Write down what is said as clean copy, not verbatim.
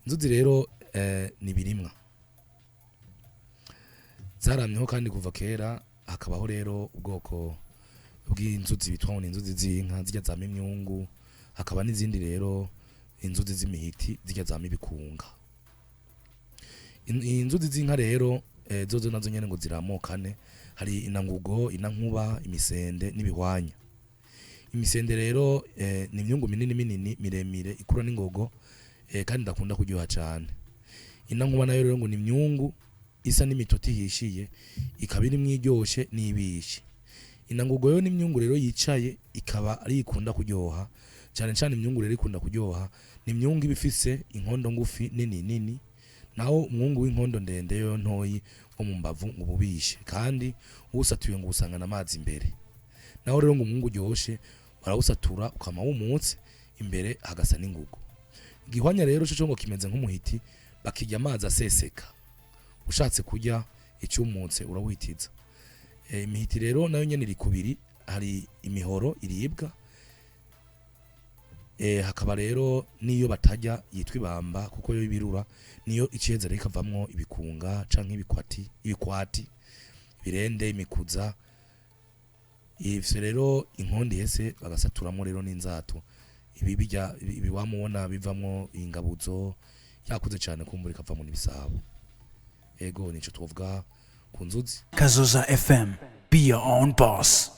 Inzuzi rero ni ibirimwa zaramyeho kandi kuva kera. Hakabaho rero ubwoko bw'inzuzi bitwa ngo ni inzuzi z'inka, zirya zama imyungu. Hakaba n'izindi rero inzuzi z'imihiti, zirya zama ibikunga. Inzuzi z'inka rero zozo nazo nyene ngo ziramokane. Hari inangugo, inankuba, imisende n'ibihwanya. Imisende rero ni imyungu minini minini miremire ikura n'ingogo, kandi ndakunda kuryoha cyane. Inankuba nayo rero ngo ni imyungu isa n'imitoto ihishiye, ikaba irimwo iryoshe n'ibishe. Inangugo yo ni imyungu rero yicaye, ikaba ari ikunda kuryoha cyane cyane. Imyungu rero ikunda kuryoha ni imyungu iba ifise inkondo ngufi nini nini, naho umwungu w'inkondo ndende yo ntoyi wo mu mbavu ngo ububishe, kandi uwusatuye ngo usangana amazi imbere. Naho rero ngo umwungu uryoshe barawusatura ukama wumutse, imbere hagasa n'ingugo. Igihwanya rero cyo ngo kimeze nk'umuhiti, bakirya amazi aseseka. Ushatse kurya icyumutse urawihitiza. Imihiti rero nayo nyene iri kubiri: hari imihoro iribwa, hakaba rero n'iyo batarya yitwa ibamba, kuko yo ibirura niyo iciheza rero ikavamwo ibikunga canke ibikwati, ibikwati, ibirende, imikuza. Ivyo rero inkondi ihese bagasaturamo rero n'inzato. Ibi bijya ibi wamubona bivamwo ingabuzo yakuze cane, kumbura ikavamwo n'ibisabo. Ego, nico twovuga ku nzuzi. Kazoza FM. Be your own boss.